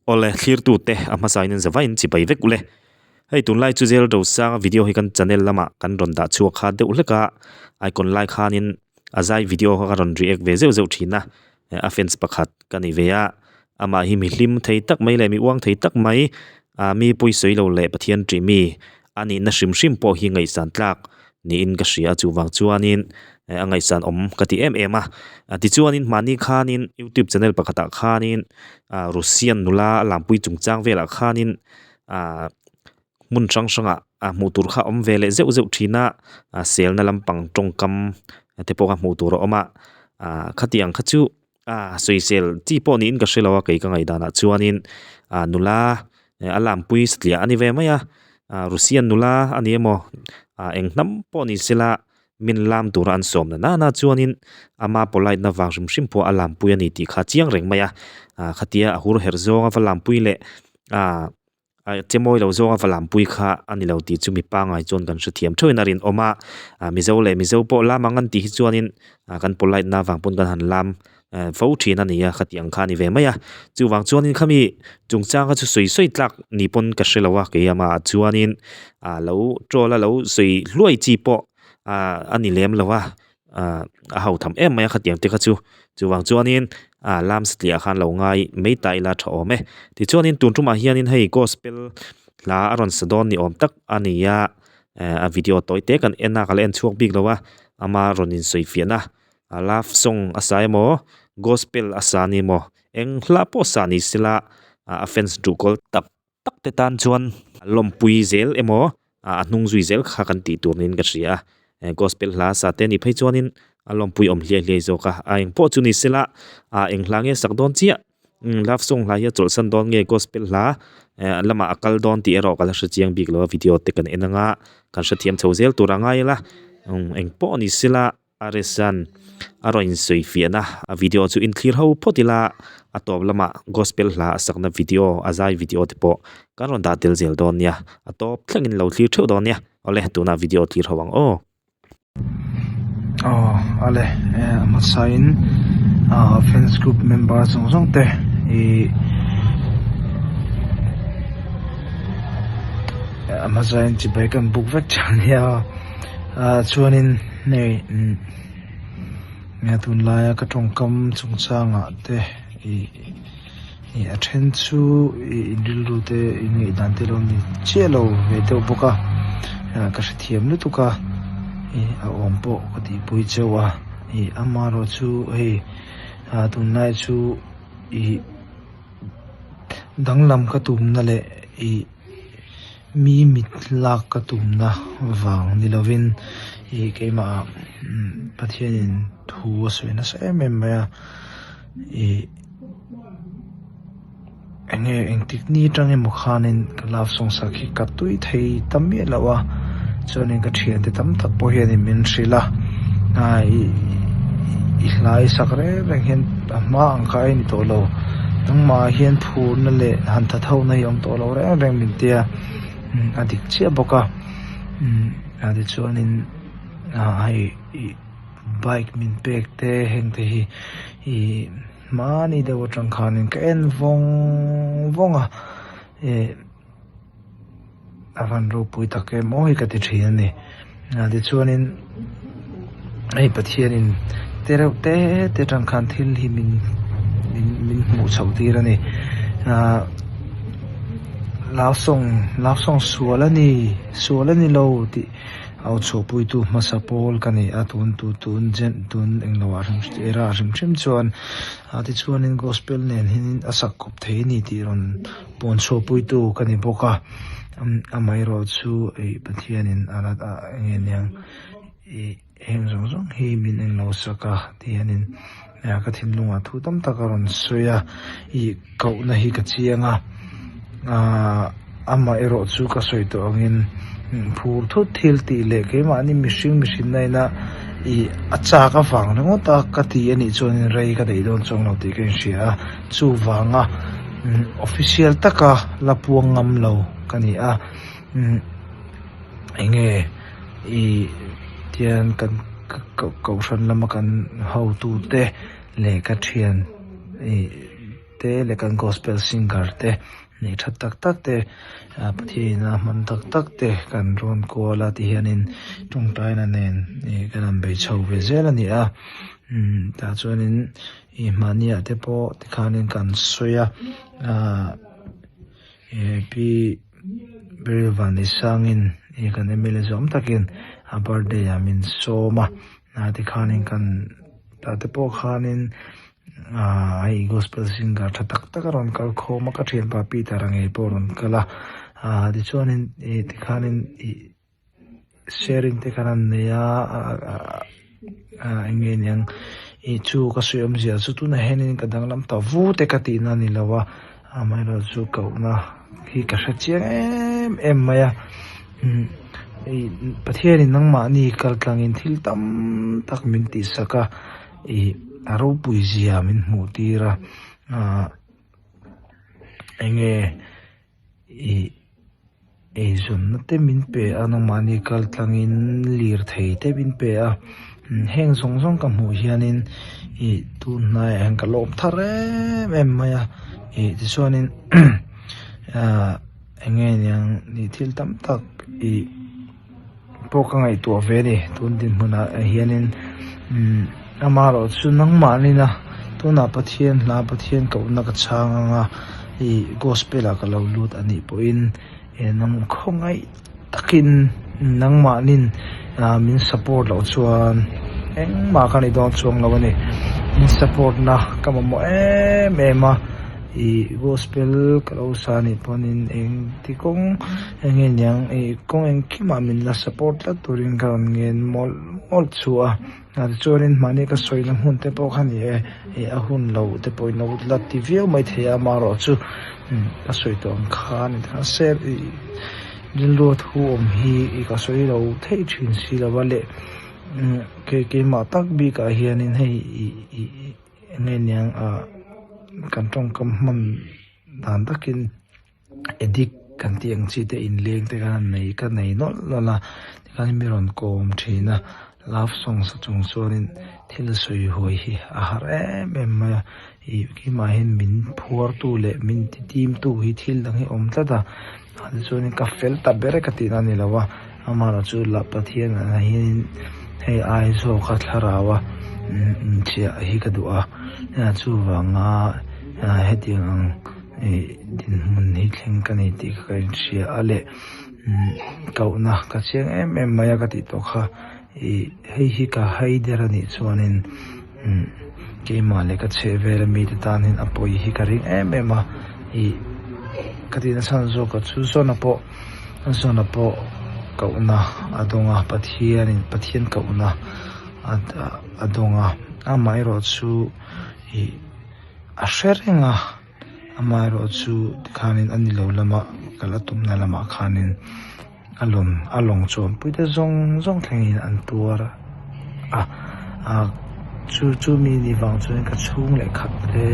Awle, thlirtute a hmasain an zavain chibai vek ule. Hei tunlai chu Zel Rosanga video hi kan channel lamah kan rawn dah chhuak kha deuh hlek a, icon lai khanin a zai video kha ka rawn react ve zeuh zeuh thin a, a fans pakhat ka ni ve a, amah hi mi hlim thei tak mai leh mi uang thei tak mai, ah mi pawisawi lo leh Pathian ṭih mi A nihna hrim hrim pawh hi ngaihsan tlak niin ka hria a, chuvang chuanin a ngaihsan awm ka ti em em a. Tichuanin mahni khanin youtube channel pakhatah khanin ah Russian nula a lampui chungchang velah khanin ah hmun hrang hrangah ah hmuh tur kha a awm ve leh zeuh zeuh thin a, ah selna lampang tawngkam te pawh kha hmuh tur a awm a, ah khatiang kha chu ah sawisel chi pawh niin ka hre lo a kei ka ngaihdanah chuanin ah nula a lampui satliah a ni ve mai a ah Russian nula a ni emaw ah eng hnam pawh ni sela min lam tura an sawm na nana chuanin ama polite na vang hrim hrim pawh a lampui a ni tih kha a chiang reng mai a ah khatia a hur herh zawnga va lampui leh ah a che mawi lo zawnga va lampui kha a ni lo tih chu mi pangngai chuan kan hrethiam theuhin a rinawm a ah Mizo leh Mizo pawh lam ang an tih hi chuanin ah kan polite na vang pawn kan han lam fo thin a ni a khati ang kha a ni ve mai a chuvang chuanin khami chungchang kha chu sawi sawi tlak ni pawn ka hre lo a kei amah chuanin ah lo troll a lo sawi hluai chi pawh ah a ni lem lo a ah a ho tham em mai a khatiang te kha chu chuvang chuanin ah lam satliah khan lo ngai mai ta ila tha awm e tichuanin tun tumah hianin hei gospel hla a rawn sa dawn ni awm tak a ni a eh a video tawi te kan en a ka la en chhuak bik lo a ama rawn insawi fiahna a love song a sa emaw gospel a sa ni emaw eng hla pawh sa ni sela a fans duh kawl tak tak te tan chuan a lawmpui zel emaw a hnung zui zel kha kan tih tur niin ka hria a gospel hla sa te anih phei chuanin a lawmpui awm hliai hliai zawk a a eng pawh chu ni sela ah eng hla nge sak dawn chiah love song hla hi a chawlhsan dawn nge gospel hla eh lamah a kal dawn tih erawh ka la hre chiang bik lo a video te kan en anga kan hrethiam chho zel tur a ngai ila eng pawh ni sela. Aresan a rawn insawi fiahna a video chu inthlir ho phawt ila a tawp lamah gospel hla a sakna video a zai video te pawh kan rawn dah tel zel dawn nia a tawp thlengin lo thlir theuh dawn nia awle tunah video thlir ho ang aw. Aw ale a hmasain fans group member zawng zawng te ih a hmasain chibai kan buk vek tha nia ah chuanin. Hei umm nia tunlaia ka tawngkam chungchangah te ih ih a then chu ih in rilru te in ngaihdan te lo ni chiah lo ve deuh bawk a ah ka hrethiam lutuk a ih a awm pawh ka tihpui chauh a ih amaherawh chu hei ah tunlai chu ih danglam ka tumna leh ih. Mi mit lak ka tumna vang ni lovin ih keimah ah Pathianin thu a sawi nasa em em mai a ih eng nge engtik ni atang emaw khanin ka love song sak hi ka tui thei ta miah lo a chuanin ka thiante tam tak pawh hianin min hrilh a ah ih i hlai sak reng reng hian a hma ang kha a ni tawh lo nangmah ah hian phurna leh han tha tho na hi a awm tawh lo reng reng min tia a dik chiah bawk a ah tichuanin ah hei ih bike min pek te heng te hi ih hmani deuh atang khanin ka en vawng vawng a eh. A van ropui tak em aw hi ka ti thin a ni ah tichuanin hei Pathianin te reuh te te atang khan thil hi min min min hmuh chhoh tir a ni ah love song love song sual a ni sual a ni lo tih au chhuahpuitu hmasa pawl ka ni a tun tu tun jen tun englo ah hrim era hrim hrim chuan ah tichuanin gospel nen hianin a sak kawp thei a ni tih rawn. Pawn chhuahpuitu ka ni bawk a, amaherawh chu ih Pathianin a la eng nge niang ih heng zawng zawng hi min eng lo sak a ti hianin ka thinlungah thu tam tak a rawn sawi a, ih kohna hi ka chiang a, aaa amaherawh chu ka sawi tawh angin phur thut thil tih leh keimahni mihring mihrinna ina ih a chak avang ringawt a ka ti anih chuanin rei ka daih dawn chuang lo tih ka inhria a, chuvanga. Official taka la puang ngam lo ka ni a enge ih tian kan kohhran lama kan hotu te leh ka thian ih. te leh kan gospel singer te nei tha tak tak te ah Pathian in a hman tak tak te kan rawn kual a ti hianin tawngtaina nen ih kan han bei chho ve zel a ni a umm tah chuanin ih mahni ah te pawh tikhanin kan sawi a ah eh pi Beryl Vanneihsangin ih kan mla zawm takin a birthday ah min sawm a ah tikhanin kan tah te pawh khanin ah hei gospel singer tha tak tak a rawn kal khawm a ka thianpa Peter a ngei pawh a rawn kal a ah tichuanin ih tikhanin ih sharing te khan an nei a ah eng nge niang ih chu ka sawi awmzia chu tunah hianin ka danglam ta vu te ka tihna a ni lo a amaherawhchu kohna hi ka hre chiang em em mai a umm ih Pathianin nangmahni kal tlangin thil tam tak min tihsak a ih a ropui zia min hmuh tir a ah eng nge ih eizawnna te min pe a nangmahni kal tlangin lirthei te min pe a heng zawng zawng ka hmuh hianin ih tun hnaiah hian ka lawm thar em em mai a ih tichuanin ah eng nge niang ih thil tam tak ih pawh ka ngaihtuah ve a ni tun dinhmunah hianin umm amaherawhchu nangmahnina tunah Pathian hla Pathian kohna ka chhang anga ih gospel ah ka lo lut a nih pawhin eh nang khawngaih takin nangmahnin ah min support loh chuan engmah ka ni dawn chuang lo a ni min support na ka mamawh em em a ih gospel ka lo sa a nih pawhin engti kawng eng nge niang ih kawng engkimah min la support tlat turin ka rawn ngen mawlh mawlh chu a tichuanin mahni ka sawina hmun te pawh kha ni e ih a hun lo te pawh in lo la ti viau mai thei a amaherawhchu ka sawi tawh ang khan mahse ih rilru a thu awm hi ih ka sawi lo theih thin si lo a leh keimah tak bikah hianin hei ih ih eng nge niang ah kan tawngkam hman dan takin. Addict kan tih ang chi te inleng te khan nei ka nei nawlh nawlh a tikhan mi rawn kawm thin a love song sa chung chuanin thil sawi huai hi a har em em mai a ih keimah hian min phuar tu leh min ti tim tu hi thil dang hi a awm tlat a tichuanin ka fel ta ber e ka tihna a ni lo a amaherawhchu lah Pathian ah hianin hei ai zawk a thlarau a inchiah hi ka duh a chuvanga hetiang ang. Ih dinhmun hi thleng ka nei tih ka inhria a leh kohna ka chiang em em mai a ka tih tawh kha ih hei hi ka hai der a nih chuanin keimah leh ka chheh vel a mite tan hian a pawi hi ka ring em em a ih ka tih nasa zawk a chu zawna pawh zawna pawh kohna a dawng a Pathianin Pathian kohna a dawng a amaherawhchu ih. A hre reng a amaherawhchu tikhanin a ni lo lama kal a tumna lamah khanin a lawn a lawng chuanpui te zawng zawng thlengin an tuar a ah chu chu mi ni vang chuan ka chhung leh khat te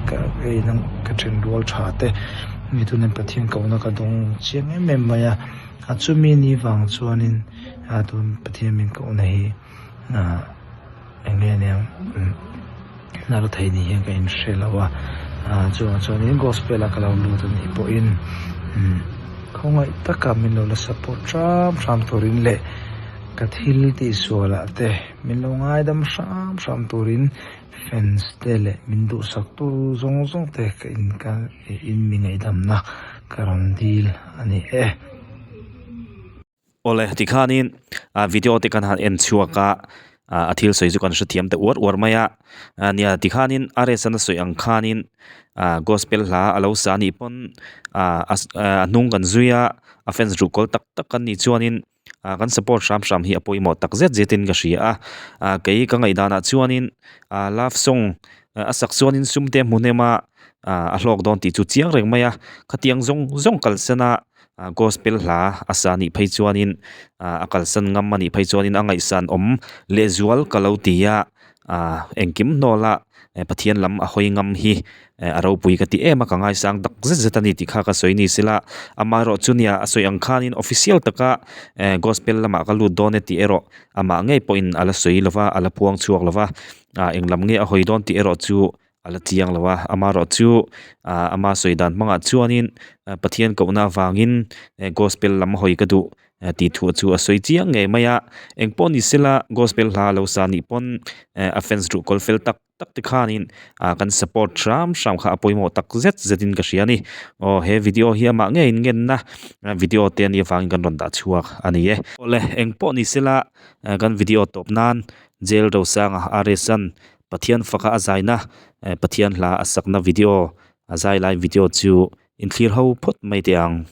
ka eina ka then rual tha te mi tunin Pathian kohna ka dawng chiang em em mai a a chumi ni vang chuanin ah tun Pathian min kohna hi ah. Eng nge aniang hnar thei ni hian ka inhre lo a ah chuvang chuanin gospel a ka lo lut anih pawhin khawngaih taka min lo la support hram hram turin leh ka thil tihsual ah te min lo ngaidam hram hram turin fans te leh min duhsak tu zawng zawng te ka in ka in mi ngaihdamna ka rawn dil a ni e. Awle tikhanin ah video te kan han en chhuak a ah a thil sawi chu kan hrethiam ta uar uar mai a ah nia tikhanin a rest a sawi ang khanin ah gospel hla a lo sa anih pawn ah a hnung kan zui a a fans ruh kawl tak tak kan nih chuanin ah kan support hram hram hi a pawimawh tak zet zet in ka hria a ah kei ka ngaihdan ah chuanin ah love song a sak chuanin sum te hmu hnem a ah a hlawk dawn tih chu chiang reng mai a khatiang zawng zawng kalsan a. Ah gospel hla a sa nih phei chuanin ah a kalsan ngam a nih phei chuanin a ngaihsan awm lehzual ka lo ti a ah engkim hnawl a Pathian lam a hawi ngam hi a ropui ka ti em a ka ngaisang tak zet zet a ni tih kha ka sawi ni sela amaherawh chu nia a sawi ang khanin official taka eh gospel lamah ka lut dawn e tih erawh amah ngei pawhin a la sawi lo va a la puang chhuak lo va ah eng lam nge a hawi dawn tih erawh chu. a la chiang lo a, amaherawhchu ah ama sawi dan hmangah chuanin Pathian kohna avangin gospel lam hawi ka duh tih thu chu a sawi chiang ngei mai a, engpawh ni sela gospel hla lo sa nih pawn a fans ruh kawl fel tak tak te khanin ah kan support hram hram kha a pawimawh tak zet zet in ka hria a ni. Aw he video hi amah ngeiin ngenna video te a nih avangin kan rawn dah chhuak a ni e. Awle engpawh ni sela kan video tawp nan Jail Rosanga RS-a'n Pathian faka a zaina Pathian hla a sakna video a zai lai video chu inthlir ho phawt mai teh ang.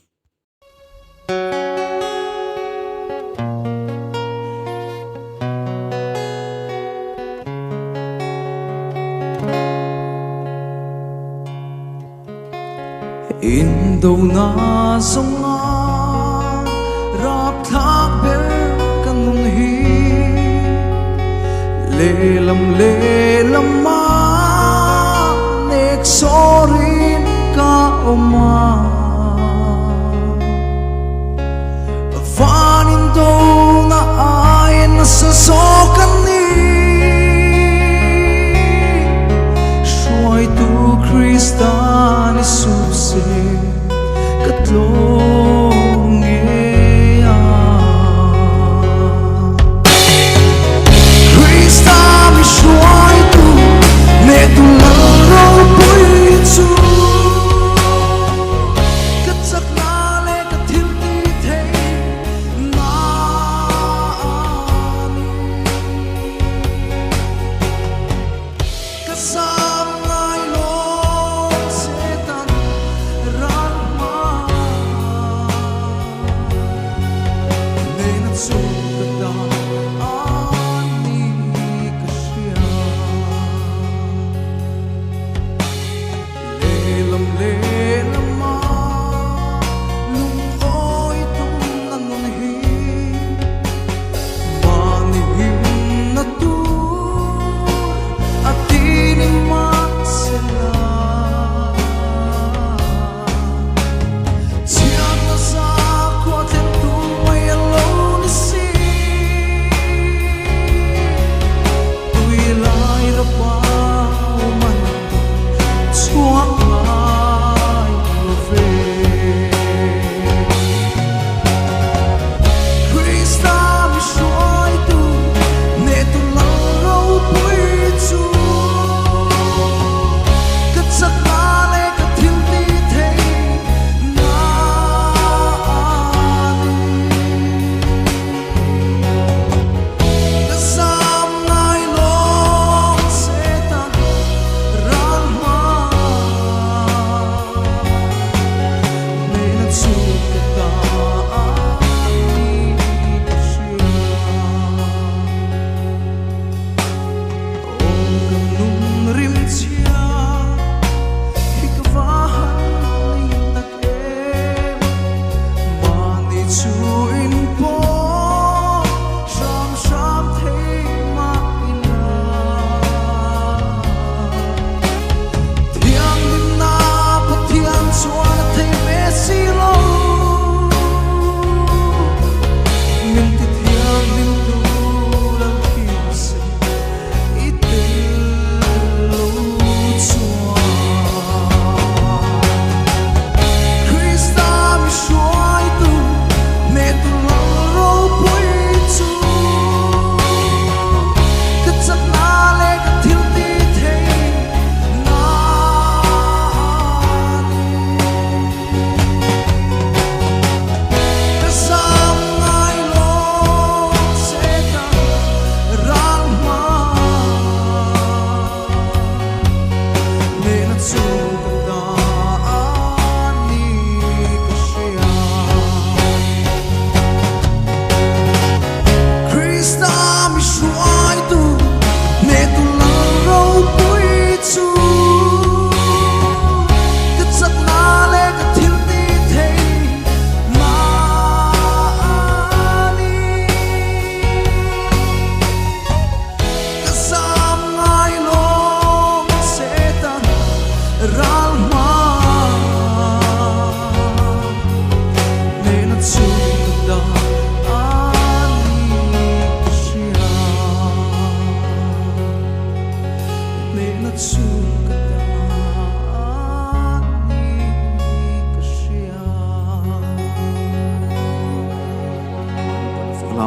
Indona zawnga rapthlak ber ka nun hi lehlam lehlama nek sawrin ka awm a. Van indona ai nasa zawk an ni. Hruaitu Krista ni suh se ka tlawm ngei a. Krista mi hruaitu nehtu lal ropui chu. Ka chakna leh ka thil ti thei na a ni. Ka sam ngai lo Satan ral hma.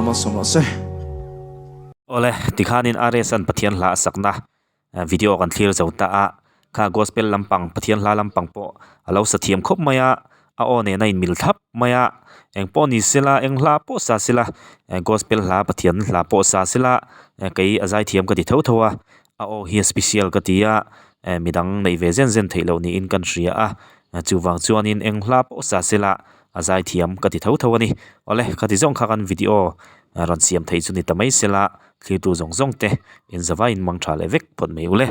malsawm rawh se. Awle, tikhanin RS-a'n Pathian hla a sakna video kan thlir zo ta a, kha gospel lampang Pathian hla lampang pawh a lo sa thiam khawp mai a, a aw nen a inmil thlap mai a, eng pawh ni sela eng hla pawh sa sela gospel hla Pathian hla pawh sa sela kei a zaithiam ka ti tho tho a, a aw hi a special ka ti a, midang neih ve zen zen theih loh niin kan hria a, chuvang chuanin eng hla pawh sa sela a zaithiam ka ti tho tho a ni. Awle, khati zawng kha kan video rawn siam theih chu ni ta mai sela, Thirtu zawng zawng te inzavaiin mang tha leh vek phawt mai ule.